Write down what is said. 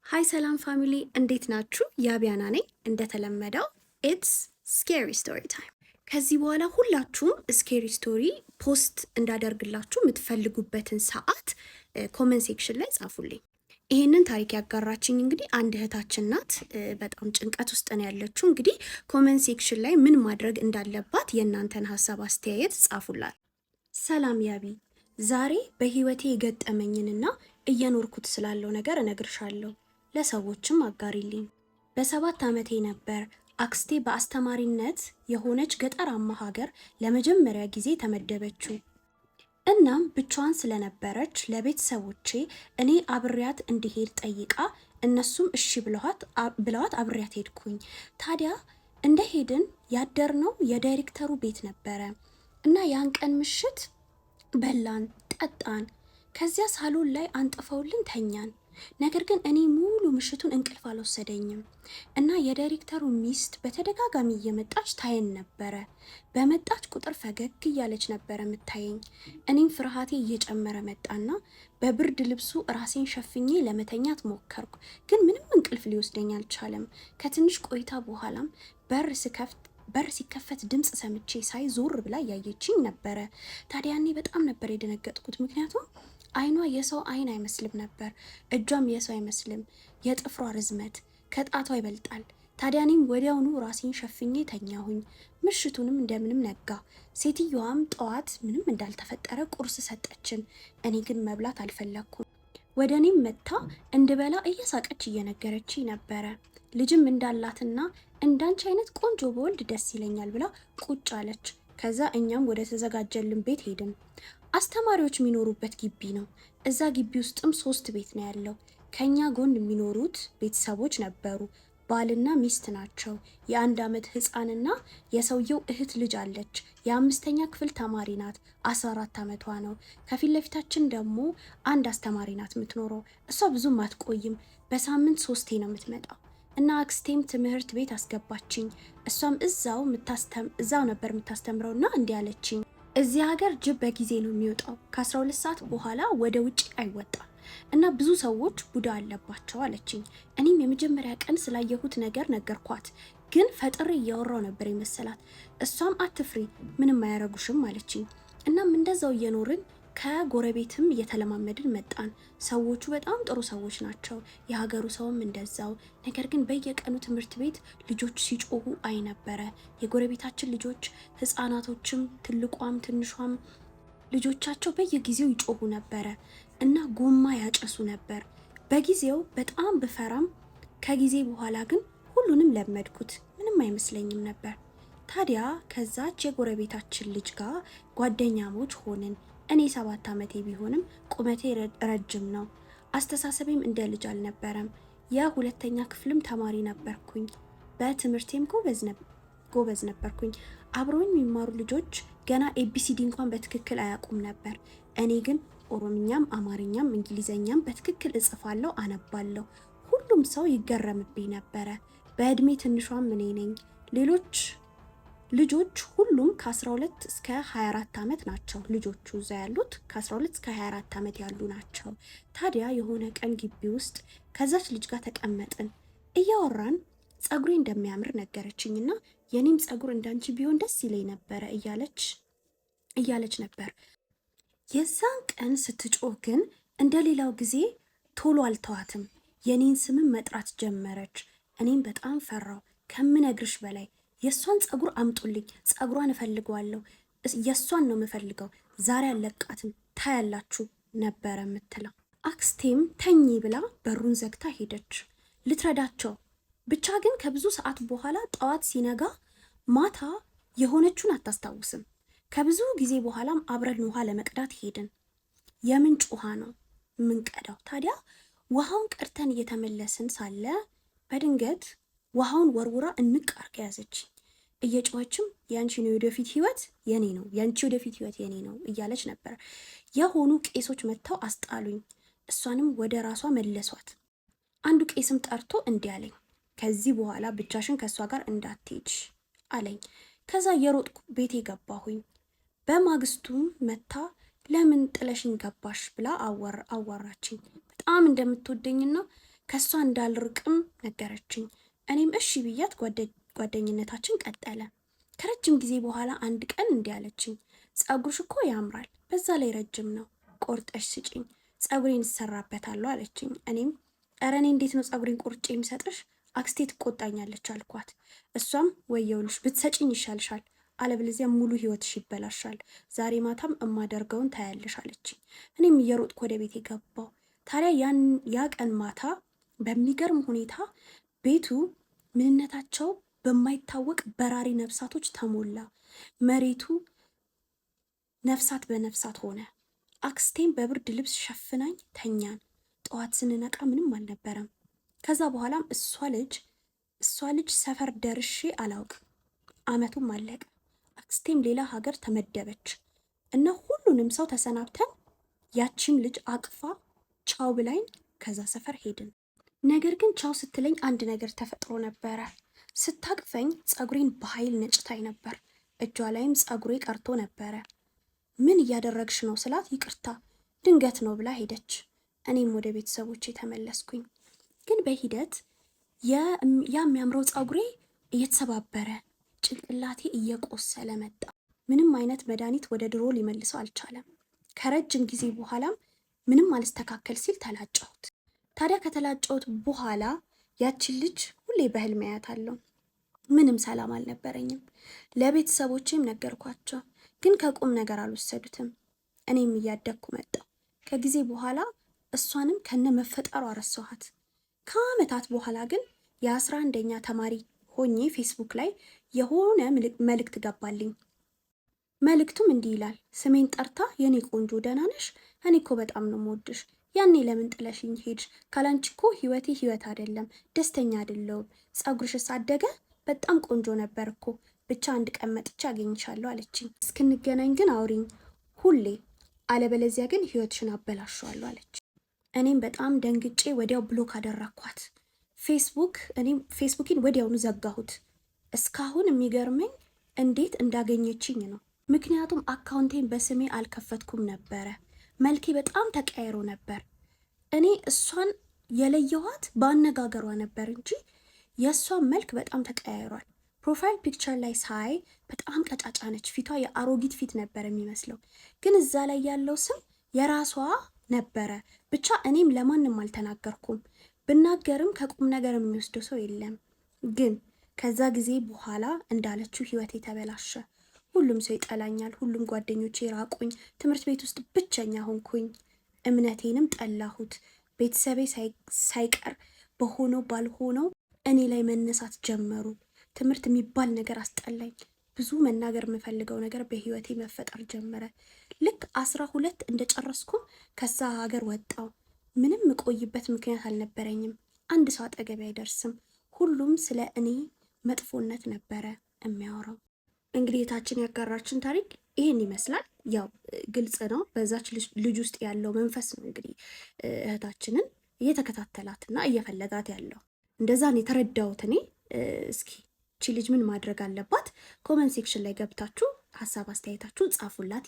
Hi ሰላም family፣ እንዴት ናችሁ? ያቢያና ነኝ። እንደተለመደው it's scary story time። ከዚህ በኋላ ሁላችሁም scary story post እንዳደርግላችሁ የምትፈልጉበትን ሰዓት comment section ላይ ጻፉልኝ። ይህንን ታሪክ ያጋራችኝ እንግዲህ አንድ እህታችን ናት። በጣም ጭንቀት ውስጥ ነው ያለችው። እንግዲህ comment section ላይ ምን ማድረግ እንዳለባት የእናንተን ሀሳብ አስተያየት ጻፉላት። ሰላም ያቢ፣ ዛሬ በህይወቴ የገጠመኝንና እየኖርኩት ስላለው ነገር እነግርሻለሁ፣ ለሰዎችም አጋሪልኝ። በ7 ዓመቴ ነበር አክስቴ በአስተማሪነት የሆነች ገጠራማ ሀገር ለመጀመሪያ ጊዜ ተመደበችው። እናም ብቻዋን ስለነበረች ለቤተሰቦቼ እኔ አብሬያት እንድሄድ ጠይቃ እነሱም እሺ ብለዋት አብሬያት ሄድኩኝ። ታዲያ እንደሄድን ያደርነው የዳይሬክተሩ ቤት ነበረ እና ያን ቀን ምሽት በላን፣ ጠጣን። ከዚያ ሳሎን ላይ አንጥፈውልን ተኛን። ነገር ግን እኔ ሙሉ ምሽቱን እንቅልፍ አልወሰደኝም እና የዳይሬክተሩ ሚስት በተደጋጋሚ እየመጣች ታየን ነበረ። በመጣች ቁጥር ፈገግ እያለች ነበረ የምታየኝ። እኔም ፍርሃቴ እየጨመረ መጣና በብርድ ልብሱ ራሴን ሸፍኜ ለመተኛት ሞከርኩ። ግን ምንም እንቅልፍ ሊወስደኝ አልቻለም። ከትንሽ ቆይታ በኋላም በር ሲከፈት ድምፅ ሰምቼ ሳይ ዞር ብላ እያየችኝ ነበረ። ታዲያ እኔ በጣም ነበር የደነገጥኩት፣ ምክንያቱም አይኗ የሰው አይን አይመስልም ነበር። እጇም የሰው አይመስልም። የጥፍሯ ርዝመት ከጣቷ ይበልጣል። ታዲያ እኔም ወዲያውኑ ራሴን ሸፍኜ ተኛሁኝ። ምሽቱንም እንደምንም ነጋ። ሴትየዋም ጠዋት ምንም እንዳልተፈጠረ ቁርስ ሰጠችን። እኔ ግን መብላት አልፈለግኩም። ወደ እኔም መጥታ እንድበላ እየሳቀች እየነገረች ነበረ። ልጅም እንዳላትና እንዳንቺ አይነት ቆንጆ በወልድ ደስ ይለኛል ብላ ቁጭ አለች። ከዛ እኛም ወደ ተዘጋጀልን ቤት ሄድን። አስተማሪዎች የሚኖሩበት ግቢ ነው። እዛ ግቢ ውስጥም 3 ቤት ነው ያለው። ከኛ ጎን የሚኖሩት ቤተሰቦች ነበሩ። ባልና ሚስት ናቸው። የ1 ዓመት ህፃንና የሰውየው እህት ልጅ አለች። የ5ኛ ክፍል ተማሪ ናት። 14 ዓመቷ ነው። ከፊት ለፊታችን ደግሞ አንድ አስተማሪ ናት የምትኖረው። እሷ ብዙም አትቆይም። በሳምንት 3 ነው የምትመጣው። እና አክስቴም ትምህርት ቤት አስገባችኝ። እሷም እዛው ነበር የምታስተምረውና እንዲህ አለችኝ። እዚህ ሀገር ጅብ በጊዜ ነው የሚወጣው። ከ12 ሰዓት በኋላ ወደ ውጭ አይወጣም እና ብዙ ሰዎች ቡዳ አለባቸው አለችኝ። እኔም የመጀመሪያ ቀን ስላየሁት ነገር ነገርኳት። ግን ፈጥሬ እያወራው ነበር የመሰላት። እሷም አትፍሪ፣ ምንም አያረጉሽም አለችኝ። እናም እንደዛው እየኖርን ከጎረቤትም እየተለማመድን መጣን። ሰዎቹ በጣም ጥሩ ሰዎች ናቸው፣ የሀገሩ ሰውም እንደዛው። ነገር ግን በየቀኑ ትምህርት ቤት ልጆች ሲጮሁ አይ ነበረ። የጎረቤታችን ልጆች ህፃናቶችም፣ ትልቋም ትንሿም ልጆቻቸው በየጊዜው ይጮሁ ነበረ እና ጎማ ያጨሱ ነበር። በጊዜው በጣም ብፈራም ከጊዜ በኋላ ግን ሁሉንም ለመድኩት፣ ምንም አይመስለኝም ነበር። ታዲያ ከዛች የጎረቤታችን ልጅ ጋር ጓደኛሞች ሆንን። እኔ 7 ዓመቴ ቢሆንም ቁመቴ ረጅም ነው። አስተሳሰቤም እንደ ልጅ አልነበረም። የ2ኛ ክፍልም ተማሪ ነበርኩኝ። በትምህርቴም ጎበዝ ነበርኩኝ። አብረውኝ የሚማሩ ልጆች ገና ABCD እንኳን በትክክል አያውቁም ነበር። እኔ ግን ኦሮምኛም አማርኛም እንግሊዘኛም በትክክል እጽፋለሁ፣ አነባለሁ። ሁሉም ሰው ይገረምብኝ ነበረ። በእድሜ ትንሿም እኔ ነኝ። ሌሎች ልጆች ሁሉም ከ12 እስከ 24 ዓመት ናቸው። ልጆቹ እዛ ያሉት ከ12 እስከ 24 ዓመት ያሉ ናቸው። ታዲያ የሆነ ቀን ግቢ ውስጥ ከዛች ልጅ ጋር ተቀመጥን። እያወራን ፀጉሬ እንደሚያምር ነገረችኝና የኔም ፀጉር እንዳንቺ ቢሆን ደስ ይለኝ ነበረ እያለች ነበር። የዛን ቀን ስትጮህ ግን እንደሌላው ጊዜ ቶሎ አልተዋትም። የኔን ስምም መጥራት ጀመረች። እኔም በጣም ፈራው ከምነግርሽ በላይ። የሷን ፀጉር አምጡልኝ፣ ፀጉሯን እፈልገዋለሁ፣ የሷን ነው የምፈልገው፣ ዛሬ አለቃትም ታያላችሁ ነበረ የምትለው። አክስቴም ተኚ ብላ በሩን ዘግታ ሄደች ልትረዳቸው። ብቻ ግን ከብዙ ሰዓት በኋላ ጠዋት ሲነጋ ማታ የሆነችውን አታስታውስም። ከብዙ ጊዜ በኋላም አብረን ውሃ ለመቅዳት ሄድን። የምንጭ ውሃ ነው የምንቀዳው። ታዲያ ውሃውን ቀድተን እየተመለስን ሳለ በድንገት ውሃውን ወርውራ እንቅ አርጋ ያዘች። እየጮኸችም ያንቺ ነው የወደፊት ህይወት የኔ ነው፣ ያንቺ ወደፊት ህይወት የኔ ነው እያለች ነበር። የሆኑ ቄሶች መጥተው አስጣሉኝ። እሷንም ወደ ራሷ መለሷት። አንዱ ቄስም ጠርቶ እንዲህ አለኝ፣ ከዚህ በኋላ ብቻሽን ከእሷ ጋር እንዳትሄጂ አለኝ። ከዛ የሮጥኩ ቤቴ ገባሁኝ። በማግስቱም መታ ለምን ጥለሽኝ ገባሽ ብላ አዋራችኝ። በጣም እንደምትወደኝና ከእሷ እንዳልርቅም ነገረችኝ። እኔም እሺ ብያት ጓደኝነታችን ቀጠለ። ከረጅም ጊዜ በኋላ አንድ ቀን እንዲህ አለችኝ፣ ጸጉርሽ እኮ ያምራል፣ በዛ ላይ ረጅም ነው፣ ቆርጠሽ ስጭኝ፣ ጸጉሬን እሰራበታለሁ አለችኝ። እኔም ኧረ እኔ እንዴት ነው ጸጉሬን ቆርጬ የምሰጥሽ? አክስቴ ትቆጣኛለች አልኳት። እሷም ወየውልሽ ብትሰጭኝ ይሻልሻል፣ አለበለዚያ ሙሉ ህይወትሽ ይበላሻል፣ ዛሬ ማታም እማደርገውን ታያለሽ አለችኝ። እኔም እየሮጥኩ ወደ ቤት ገባሁ። ታዲያ ያ ቀን ማታ በሚገርም ሁኔታ ቤቱ ምንነታቸው በማይታወቅ በራሪ ነፍሳቶች ተሞላ። መሬቱ ነፍሳት በነፍሳት ሆነ። አክስቴም በብርድ ልብስ ሸፍናኝ ተኛን። ጠዋት ስንነቃ ምንም አልነበረም። ከዛ በኋላም እሷ ልጅ ሰፈር ደርሼ አላውቅም። አመቱም አለቀ። አክስቴም ሌላ ሀገር ተመደበች እና ሁሉንም ሰው ተሰናብተን ያቺም ልጅ አቅፋ ቻው ብላኝ ከዛ ሰፈር ሄድን። ነገር ግን ቻው ስትለኝ አንድ ነገር ተፈጥሮ ነበረ። ስታቅፈኝ ፀጉሬን በኃይል ነጭታኝ ነበር። እጇ ላይም ፀጉሬ ቀርቶ ነበረ። ምን እያደረግሽ ነው ስላት ይቅርታ ድንገት ነው ብላ ሄደች። እኔም ወደ ቤተሰቦቼ ተመለስኩኝ። ግን በሂደት ያ የሚያምረው ፀጉሬ እየተሰባበረ ጭንቅላቴ እየቆሰለ መጣ። ምንም አይነት መድኃኒት ወደ ድሮ ሊመልሰው አልቻለም። ከረጅም ጊዜ በኋላም ምንም አልስተካከል ሲል ተላጨሁት። ታዲያ ከተላጨሁት በኋላ ያችን ልጅ ሁሌ በህልሜ አያታለሁ። ምንም ሰላም አልነበረኝም። ለቤተሰቦቼም ነገርኳቸው፣ ግን ከቁም ነገር አልወሰዱትም። እኔም እያደግኩ መጣሁ። ከጊዜ በኋላ እሷንም ከነ መፈጠሯ ረሳኋት። ከአመታት በኋላ ግን የ11ኛ ተማሪ ሆኜ ፌስቡክ ላይ የሆነ መልእክት ገባልኝ። መልእክቱም እንዲህ ይላል። ስሜን ጠርታ የኔ ቆንጆ ደህና ነሽ? እኔ እኮ በጣም ነው የምወድሽ። ያኔ ለምን ጥለሽኝ ሄድሽ? ካላንቺ እኮ ህይወቴ ህይወት አይደለም፣ ደስተኛ አይደለሁም። ጸጉርሽስ አደገ? በጣም ቆንጆ ነበር እኮ። ብቻ አንድ ቀን መጥቼ አገኝሻለሁ አለችኝ። እስክንገናኝ ግን አውሪኝ ሁሌ፣ አለበለዚያ ግን ህይወትሽን አበላሸዋለሁ አለች። እኔም በጣም ደንግጬ ወዲያው block አደረግኳት። እኔም ፌስቡኬን ወዲያውኑ ዘጋሁት። እስካሁን የሚገርመኝ እንዴት እንዳገኘችኝ ነው። ምክንያቱም አካውንቴን በስሜ አልከፈትኩም ነበረ። መልኬ በጣም ተቀያይሮ ነበር። እኔ እሷን የለየኋት በአነጋገሯ ነበር እንጂ የእሷን መልክ በጣም ተቀያይሯል። Profile picture ላይ ሳይ በጣም ቀጫጫ ነች። ፊቷ የአሮጊት ፊት ነበር የሚመስለው፣ ግን እዛ ላይ ያለው ስም የራሷ ነበረ። ብቻ እኔም ለማንም አልተናገርኩም። ብናገርም ከቁም ነገር የሚወስደው ሰው የለም። ግን ከዛ ጊዜ በኋላ እንዳለችው ህይወቴ ተበላሸ። ሁሉም ሰው ይጠላኛል። ሁሉም ጓደኞቼ ራቁኝ። ትምህርት ቤት ውስጥ ብቸኛ ሆንኩኝ። እምነቴንም ጠላሁት። ቤተሰቤ ሳይቀር በሆነው ባልሆነው እኔ ላይ መነሳት ጀመሩ። ትምህርት የሚባል ነገር አስጠላኝ። ብዙ መናገር የምፈልገው ነገር በህይወቴ መፈጠር ጀመረ። ልክ 12 እንደጨረስኩም ከዛ ሀገር ወጣሁ። ምንም የምቆይበት ምክንያት አልነበረኝም። አንድ ሰው አጠገቤ አይደርስም። ሁሉም ስለ እኔ መጥፎነት ነበረ የሚያወራው። እንግዲህ እህታችን ያጋራችን ታሪክ ይህን ይመስላል። ያው ግልጽ ነው። በዛች ልጅ ውስጥ ያለው መንፈስ ነው እንግዲህ እህታችንን እየተከታተላትና እየፈለጋት ያለው። እንደዛ ነው የተረዳሁት እኔ። እስኪ እቺ ልጅ ምን ማድረግ አለባት? Comment section ላይ ገብታችሁ ሀሳብ አስተያየታችሁን ጻፉላት።